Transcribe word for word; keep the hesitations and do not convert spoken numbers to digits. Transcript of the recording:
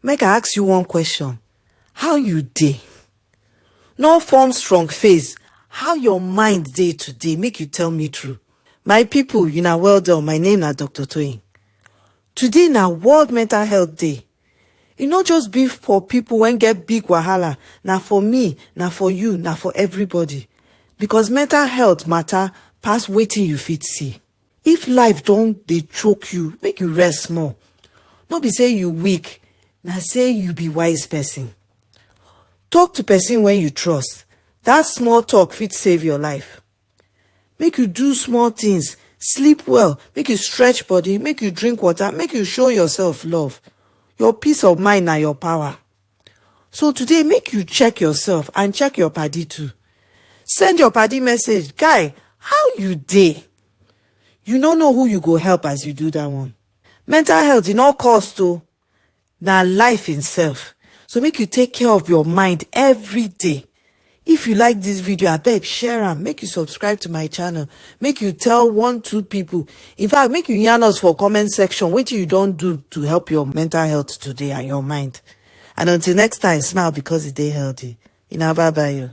Make I ask you one question. How you dey? No form strong face. How your mind dey today? Make you tell me true. My people, you na well done. My name na Doctor Toyin. Today na World Mental Health Day. E no just be for people wey get big wahala. Na for me, na for you, na for everybody. Because mental health matter pass wetin you fit see. If life don dey choke you, make you rest small. No be say you weak, na say you be wise person. Talk to person wey you trust. That small talk fit save your life. Make you do small things, sleep well, make you stretch body, make you drink water, make you show yourself love. Your peace of mind na your power. So today, make you check yourself and check your padi too. Send your padi message, "Guy, how you dey?" You no know who you go help as you do that one. Mental health e no cost o, na life itself. So make you take care of your mind every day. If you like this video, abeg share am, make you subscribe to my channel, make you tell one, two people. In fact, make you yarn us for comment section wetin you don do to help your mental health today and your mind. And until next time, smile because e dey healthy. Una bye bye o.